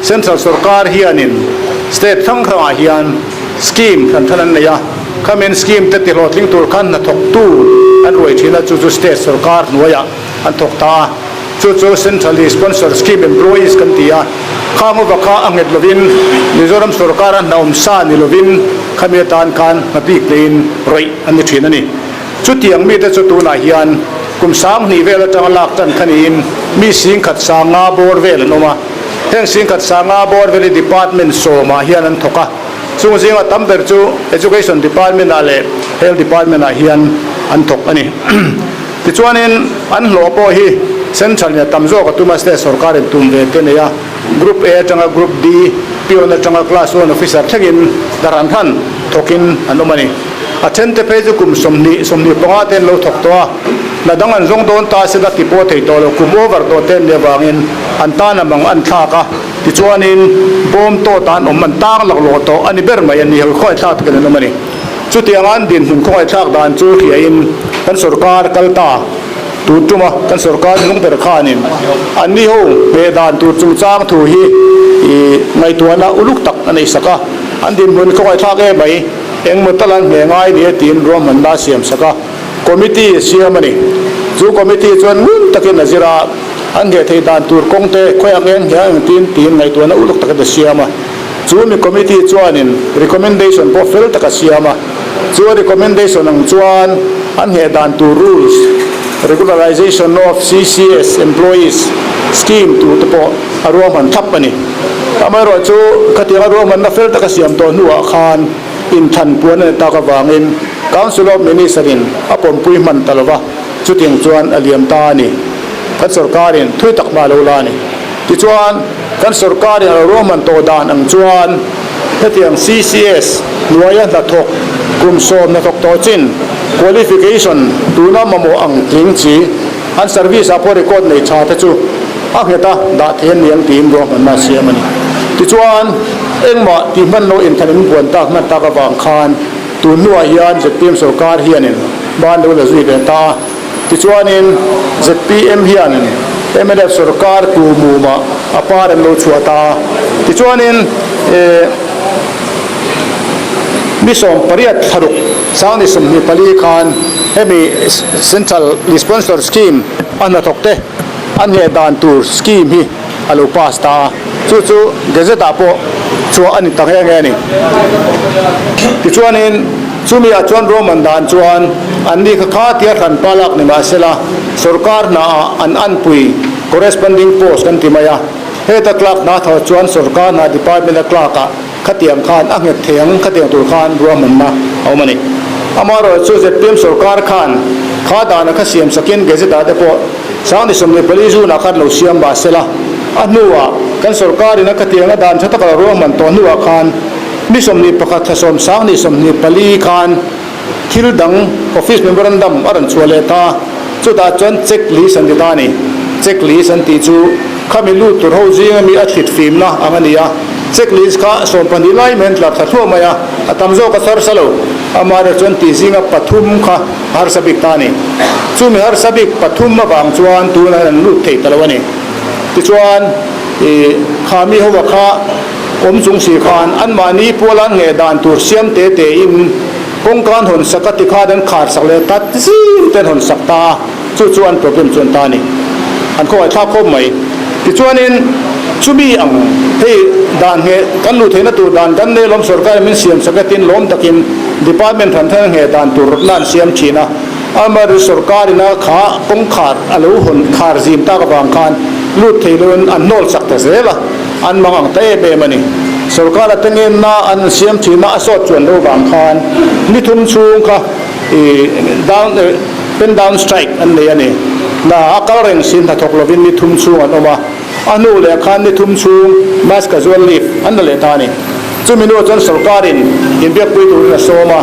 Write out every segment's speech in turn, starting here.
Central sorkar hianin state hrang hrangah hian scheme hran hran an nei a, khamin scheme te tihlawhtling tur khan hnathawktu an ruai thin a, chu chu state sorkar hnuaiah an thawk ta a, chu chu centrally sponsored scheme employees kan ti a, khang uva kha a nghet lovin Mizoram sorkara hna awm sa ni lovin khami atan khan hna bik neiin rawih an ni thin a ni. Chutiang mite chu tunah hian kum 2000 vel atanga lak tan kha niin mi 10,000 sanga bawr vel an awm a. Heng 10,000 sanga bawr vel hi department sawmah hian an thawk a. Chung zinga tam ber chu Education department ah leh Health department ah hian an thawk a ni. Tichuanin an hlawh pawh hi central in a tam zawk a tum a, state sorkarin tum ve te nei a. Group A atanga Group D, peon atanga Class One officer thlengin darhan hran thawkin an awm a ni. A then te phei chu kum 20, 25 te an lo thawk tawh a, hna dang an zawng dawn ta se la ti pawh thei tawh lo, kum over tawh te an nih avangin an tan a mang an thlak a, tichuanin bawm tawt ah an awm, an tang laklawh tawh a ni ber mai a ni, hei khawngaih thlak takin an awm a ni. Chutianga an dinhmun khawngaih thlak dan chu hriain kan sorkar kal ta tur tuma kan sorkar hnung ber khanin anni ho hmeh dan tur chungchang thu hi ngaihtuahna uluk tak a neihsak a, an dinhmun khawngaih thlak em mai. Engmaw tal an hmeh ngai ni a tiin ruahmanna a siam sak a, committee a siam a ni. Chu committee chuan ngun takin a zir a, an hneh theih dan tur kawng te khawiah nge an hneh ang tiin tiin ngaihtuahna uluk takin a siam a. Chu mi committee chuanin recommendation pawh fel tak a siam a, chu a recommendation ang chuan an hneh dan tur rules, regularization of CCS employees scheme tur te pawh a ruahman thlap a ni. Amaherawhchu, khatianga ruahmanna fel taka siam tawh hnuah khan inthlan puan a ni tak avangin Council of Minister-in a pawmpui hman ta lova, chutiang chuan a liam ta a ni. Kan sorkarin thui tak hma a lo la a ni. Tichuan, kan sorkarin a lo ruahman tawh dan ang chuan hetiang CCS hnuaia hnathawk kum 10 hnathawk tawh chin qualification tuna mamawh ang tling chi an service-ah pawh record nei tha te chu a nghet a, dah thei an ni ang tiin ruahmanna a siam a ni. Tichuan, engmah tih hman lo inthlan in buan tak hman tak avang khan tun hnuah hian zpm sorkar hianin ban lo la zui ve ta a. Tichuanin, zpm hianin mnf sorkar ku mumah a par an lo chhuah ta a. Tichuanin, ni 18 thlaruk 2024 khan hemi Central Sponsor Scheme a hnathawk te, A hneh dan tur scheme hi a lo pass ta a, chu chu gazette ah pawh chhuah a ni ta nghe nghe a ni. Tichuanin chumi ah chuan Roman dan chuan an ni kha kha tia hran pa lak ni mahsela sorkar hna ah an anpui corresponding post kan ti mai a, heta clerk hna thawh chuan sorkar hna department a clerk ah khatiang khan a nghet thei ang khatiang tur khan ruahmanna a awm a ni. Amaherawhchu zpm sorkar khan kha dana kha siam sakin gazette ah te pawh 2024 June-ah khan lo siam mah se la, a hnuah kan sorkarin a khatianga dan tha taka lo ruahman tawh hnuah khan ni 21 thla 10 2024 khan thil dang office memorandum a rawn chhuah leh ta, chutah chuan check list an ti ta a ni. Check list an tih chu khami lut tur ho zinga mi a thlit fimna ang a ni a, check list kha 12 lai mai an tlar thla thluah mai a, a tam zawk a chhar sa lo, amaherawhchu an tih zinga pathum kha a harsa bik ta a ni. Chumi harsa bik pathum avang chuan tunah hian an lut thei ta lo a ni. Tichuan, ih, kha mi hova kha awm chung si khan anmahni puala an ngheh dan tur siam te tein kawngka an hawn sak a tikhan an khar sak leh ta zim te an hawn sak ta a, chu chu an problem chu an ta a ni. An khawngaihthlak khawp mai. Tichuanin, chumi ang hei dan ngheh kan luh theihna tur dan kan nei lawm sorkarin min siam sak e tin lawm takin department hran hran ngheh dan tur rawtna an siam thin a. Amar sorkarin a kha kawngkhar a lo hawn khar zim tak avang khan lut thei loin an hnawl chak ta zel a, an mang ang ta em em a ni. Sorkar atangin na an siam thin a, a sawt chuan lo vang khan ni thum chhung kha down pen down strike an nei a ni. Na a kal reng si hnathawk lovin ni thum chhung an awm a, a hnu leh khan ni thum chhung mass casual leave an la leh ta a ni. Chumi hnuah chuan sorkarin inbiakpui turin a sawm a,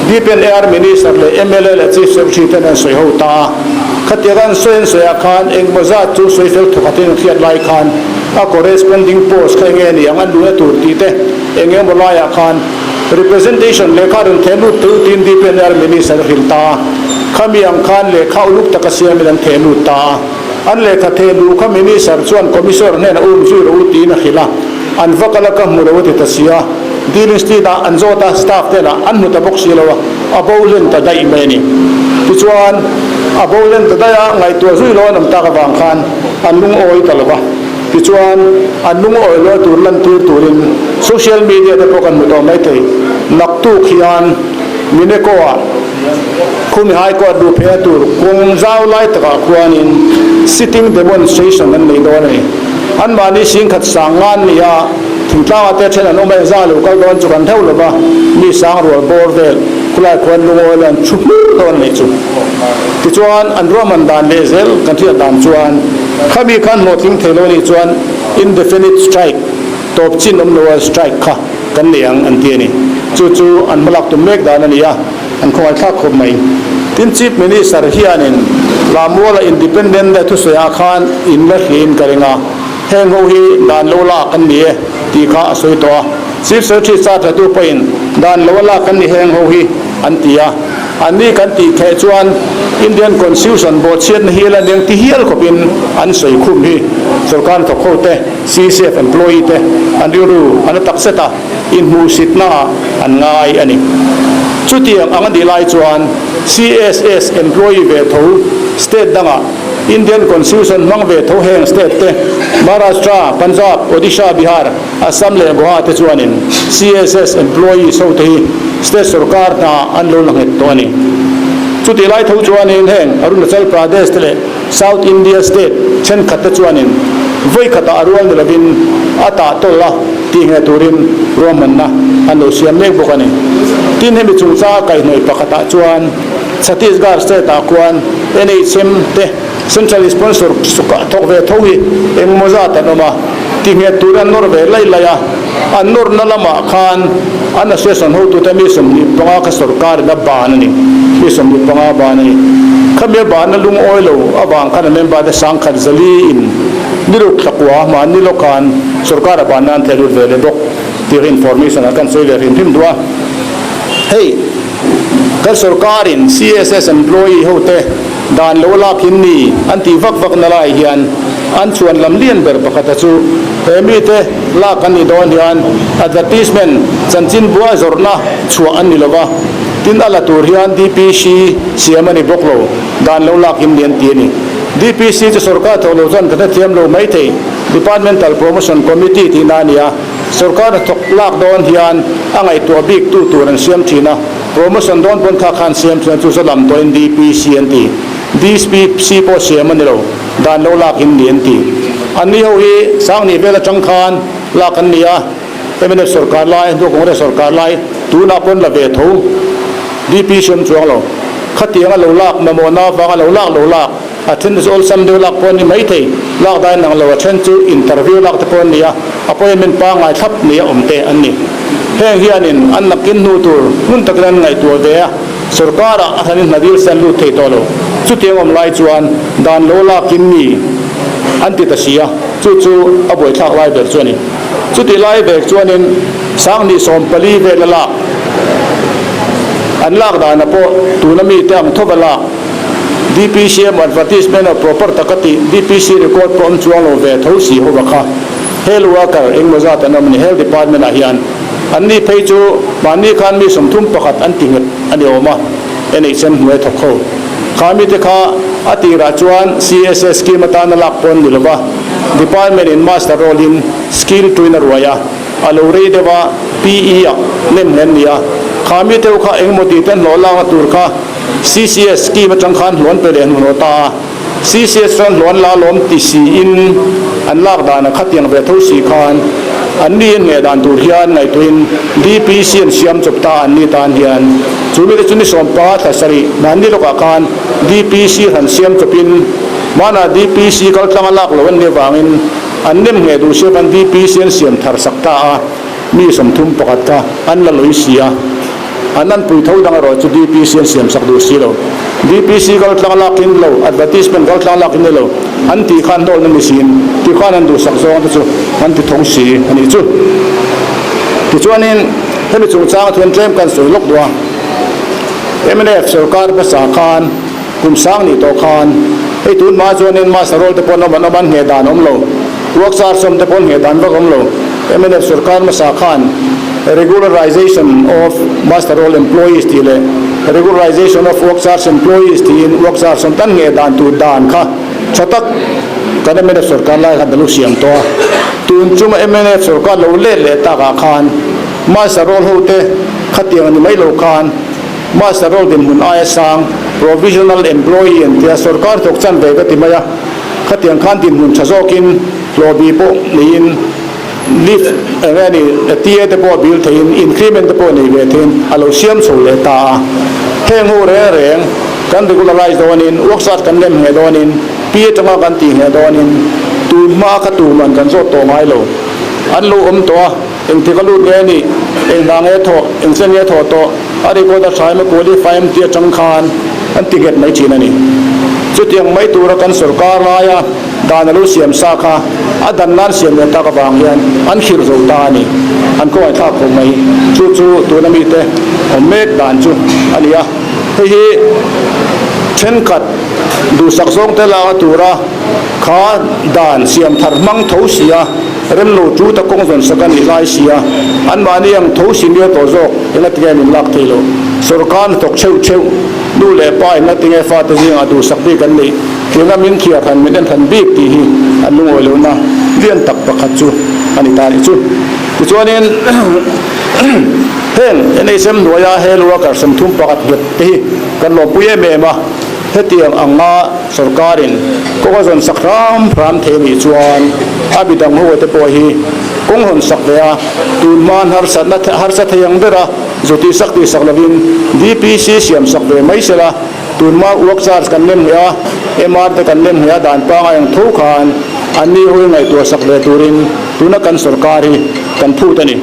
DPNAR Minister leh mla leh Chief Secretary ten an sawi ho ta a. Khatianga an sawi an sawiah khan engmaw zat chu sawi fel thawkhatin an hriat lai khan a corresponding post kha enge ni ang an luhna tur tih te eng emaw laiah khan representation lehkha rawn theh lut teuh tiin DPNAR Minister a hrilh ta a. Khami ang khan lehkha uluk taka siamin an theh lut ta a. An lehkha theh luh kha Minister chuan Commissioner hnenah um zui rawh u tiin a hrilh a, an va kal a ka hmu lo a ti ta si a. Dealing Street ah an zawt a, staff te lah an hmu ta bawk si lo a, a bo hlen ta daih mai a ni. Tichuan, a bo hlen ta daih a, ngaihtuah zui lo an awm tak avang khan an lungawi ta lo va. Tichuan, an lungawi luai tur lantir turin social media te pawh kan hmu tawh maithei. Naktuk hian Mineko-ah Khumi High Court luh pheiha tur kawng zau lai takah khuanin sitting demonstration an nei dawn a ni. Anmahni singkhat sang nga an ni a, thingtlangah te then an awm a, engzah lo kal dawn chu kan hleuh lo va, mi sang rual bawr vel khulai khuan lungawi lo an thu hmur dawn a nih chu. Tichuan, an ruahman dan leh zel kan hriat dan chuan khami khan hlawhtling thei lo a nih chuan indefinite strike, tawp chin awm loa strike kha kan nei ang an ti a ni. Chu chu an hmalak tum mek dan a ni a, an khawngaihthlak khawp mai. Tin, Chief Minister hianin Lamuala Independent Day thusawiah khan in la hliin ka ring a, heng ho hi dan lo lak an ni e tih kha a sawi tawh a. Chief Secretary chart la tu pawhin dan lo a lak an ni heng ho hi an ti a. Anni kan tih theih chuan Indian Constitution bawhchhiatna hi la neng ti hial khawpin an sawi khum hi sorkar thawk ho te, CCF employee te an rilru an la tak zet a, inhmuhsitna ah an ngai a ni. Chutiang ang a nih lai chuan CSS employee ve tho state dangah Indian Constitution hmang ve tho heng state te Maharashtra, Punjab, Odisha, Bihar, Assam leh Goa te chuanin CSS employees ho te hi state sorkar hna an lo la nghet tawh a ni. Chutih lai tho chuanin heng Arunachal Pradesh te leh South India state thenkhat te chuanin vawi khatah a rual ni lovin a tah tawlh a tih ngheh turin ruahmanna an lo siam mek bawk a ni. Tin hemi chungchanga kaihhnawih pakhatah chuan Chhattisgarh state ah khuan NHM te Central sponsor thawk ve tho hi engmaw zat an awm a, tihnghet tur an nawr ve laih laih a, an nawrna lamah khan an association hotute mi 25 kha sorkarin a ban a ni, mi 25 ban a ni. Khami a banna lungawi lo avang khan a member te sangkhat zali in niruk thlakua mahni lawk khan sorkar a banna an theh lut ve leh bawk tih kha information ah kan sawi ve hrim hrim duh a. Hei kan sorkarin CSS employee hote Dan lo lak in ni an tih vak vak na lai hian an chhuan lam lian ber pakhata chu he mite lak an nih dawn hian advertisement chanchin bua zawrhna chhuah an ni lova, tin a la tur hian DPC siam a ni bawk lo, dan lo lak in ni an ti a ni. DPC chu sorkar thawh lo chuan ka hrethiam lo mai thei, Departmental Promotion Committee tihna a ni a, sorkar hnathawk lak dawn hian a ngaihtuah bik tu tur an siam thin a. Promotion dawn pawn kha khan siam chuan chu zawlam tawhin DPC an ti. DPC pawh siam a ni lo, dan lo lak in ni an ti. Anni ho hi Sangni vel atang khan lak an ni a, mnf sorkar lai, hnu Congress sorkar lai tunah pawn la ve tho. DPC awm chuang lo. Khatiang a lo lak mamawhna avanga lo lak lo lak. A then chu awlsam deuh lak pawh an ni maithei, lak dain ang lo, a then chu interview lak te pawh an ni a, appointment pangngai thlap nei a awm te an ni. Heng hianin an nakin hnu tur hmun takin an ngaihtuah ve a, sorkarah a hranin hna dil se an lut thei tawh lo. Chutiang awm lai chuan dan lo lakin mi an ti ta si a, chu chu a buaithlak lai ber chu a ni. Chutih lai vek chuanin Sanghnih 14 vel a lak an lak danah pawh tuna mite ang thawva lak, DPC emaw advertisement emaw proper taka tih DPC record pawh awm chuang lo ve tho si ho va kha health worker engmaw zat an awm a ni health department ah hian anni phei chu mahni khan mi 31 an ti nghet a ni awm a NHM hnuai thawk ho kha mite kha a tirah chuan CSS scheme atana lak pawh an ni lova department in master roll in skill tuin a ruai a a lo rei deuh a PE ah nem nghen ni a kha mite ho kha engmaw tih ten hlawh lakna tur kha CCS scheme atang khan hluan pe leh hnuhnawh ta a, CCS chuan hluan la lawm ti siin an lak dan a khatiang ve tho si khan an ni an ngheh dan tur hian ngaihtuahin DPC an siam chawp ta an ni tan hian chu mite chu ni 15 thla sarih mahni lawkah khan DPC han siam chawpin hmanah DPC kaltlanga lak loh an nih avangin an nem ngheh duh si avangin DPC an siam thar sak ta a, mi 31 kha an la lawi si a. An anpui tho dang erawh chu DPC an siam sak duh si lo. DPC kal tlang lak in lo, advertisement kal tlang lak in ni lo, an tih khan hnawlna ni siin ti khan an duhsak zawng te chu an ti thawng si a nih chu. Tichuanin hemi chungchanga thuan tlem kan sawi lawk duh a, mnf sorkar hmasa khan kum sang nih tawh khan. Hei tun hma chuanin master roll te pawn awm an awm an ngheh dan awm lo, work charge awm te pawn ngheh dan vak awm lo. Mnf sorkar hmasa khan Regularization of Muster Roll Employees tih leh Regularization of Work Charge Employees tiin work charge awm tan ngheh dan tur dan kha tha tak kan mnf sorkar lai khan kan lo siam tawh a. Tun chunga mnf sorkar lo let leh takah khan muster roll hote khatiang a ni mai lo khan muster roll dinhmun aia sang provisional employee an tia sorkar thawk chan ve ka ti mai a, khatiang khan dinhmun tha zawkin hlawhbi pawh neiin Leave eng nge ni TA te pawh bil theiin increment te pawh nei ve theiin a lo siam chho leh ta a. Heng ho reng reng kan regularize dawnin work charge kan lem ngheh dawnin P atanga kan tih ngheh dawnin tun hma kha tuman kan zawt tawh ngai lo. An lo awm tawh a, engtik a lut nge ni, eng hna nge thawh, eng chen nge thawh tawh, a record a tha em a qualify em tih atang khan an ti nghet mai thin a ni. Chutiang mai tura kan sorkar laia Dan a lo siam sa kha a dan nan siam leh tak avang hian an khirh zo ta a ni. An kawngaihthlak khawp mai. Chu chu tuna mite awm mek dan chu a ni a. Hei hi thenkhat duhsak zawng te lak a tura kha dan siam thar hmang tho si a, rem lo chu ta kawng zawn sak a nih lai si a, anmahni ang tho si mial tawh zawk engatinge min lak thei lo. Sorkar hnathawk theuh theuh nu leh pa engatinge fate zingah duhsak bik an neih. Tuna min thiar han min en han bik tih hi an lungawi lohna lian tak pakhat chu a ni ta a nih chu. Tichuanin heng NHM hnuaia he worker 30 pakhat nghet te hi kan lawmpui em em a, hetiang anga sorkarin kawng a zawn sak hram hram thei a nih chuan a midang ho te pawh hi kawng hawn sak ve a, tun hman harsatna harsa thei ang bera zu tihsak tihsak lovin DPC siam sak ve mai sela. Tunhma work charge kan lem hnih a, MR te kan lem hnih a, dan pangai ang tho khan an ni hui ngaihtuah sak ve turin tuna kan sorkar hi kan phut a ni.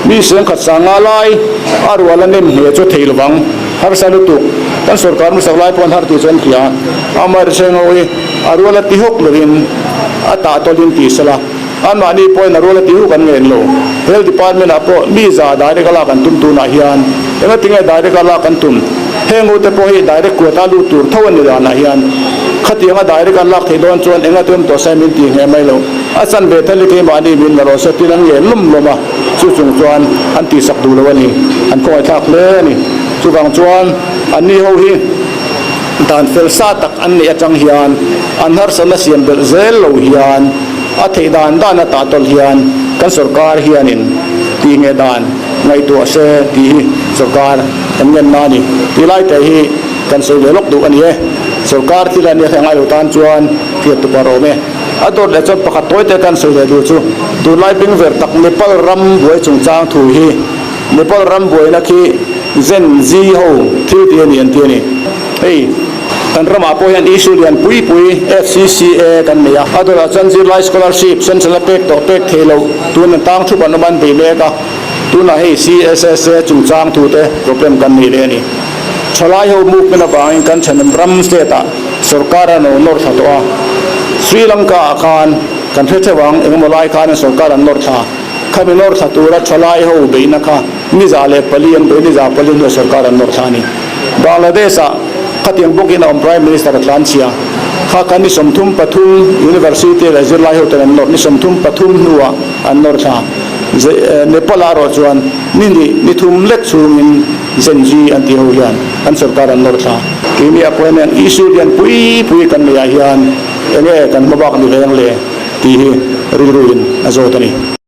Mi sengkhat sanga lai a rual a nem hnih chu thei lovang, harsa lutuk. Kan sorkar hmasak lai pawh an har tih chu an hria. Amaherawhchu ngawi a rual a ti hawk lovin a tah tawlhin tih sela, anmahni pawhin a rual a ti huk an ngen lo. Health Department ah pawh mi za direct a lak an tum tunah hian engatinge direct a lak an tum? Heng ute pawh hi direct quota lut tur tho a ni danah hian khatianga direct an lak theih dawn chuan enga tum tawh sai min tih ngheh mai lo. A chan ve thal hi keimahni min la rawh se tin an ngen lawm lawm a, chu chung chuan an tihsak duh lo a ni. An khawngaihthlak hle a ni. Chuvang chuan anni ho hi dan fel sa tak an neih atang hian an harsatna siam belh zel lo hian a theih dan dan a tah tawlh hian kan sorkar hianin tih ngheh dan ngaihtuah se tih hi sorkar Kan ngenna a ni. Tih lai te hi kan sawi ve lawk duh a ni e. Sorkar thil a nia hre ngai lo tan chuan hriat tu pawh a rawm e. A dawt leh chuan pakhat tawi te kan sawi leh duh chu tunlai bing ver tak Nepal ram buai chungchang thu hi Nepal ram buaina khi Gen Z ho thil tih a ni an ti a ni. Hei kan ramah pawh hian issue lian pui pui FCCA kan nei a. A dawtah chuan zirlai scholarship central a pek tawh pek thei loh tun an tang thup an awm an bei mek a. Tunah hei CSSA chungchang thute problem kan nei leh a ni. Thalai ho movement avangin kan thenawm ram state ah sorkar an lo nawr thla tawh a. Sri Lanka ah khan kan hre theuh ang engemaw lai khan an sorkar an nawr thla. Khami nawr thla tura thalai ho beihna kha ni 104 an bei ni 400 hnuah sorkar an nawr thla a ni. Bangladesh ah khatiang bawkin a awm Prime Minister a tlanchhia. Kha khan ni 33 University leh zirlai ho ten an nawr ni 33 hnuah an nawr thla. Nepal ah erawh chuan ni hnih ni thum lek chhungin Gen Z an tih ho hian an sorkar an nawr thla. Keini ah pawh hian issue lian pui pui kan neih ah hian enge kan hmabak ni veng le tih hi rilru in a zawt a ni.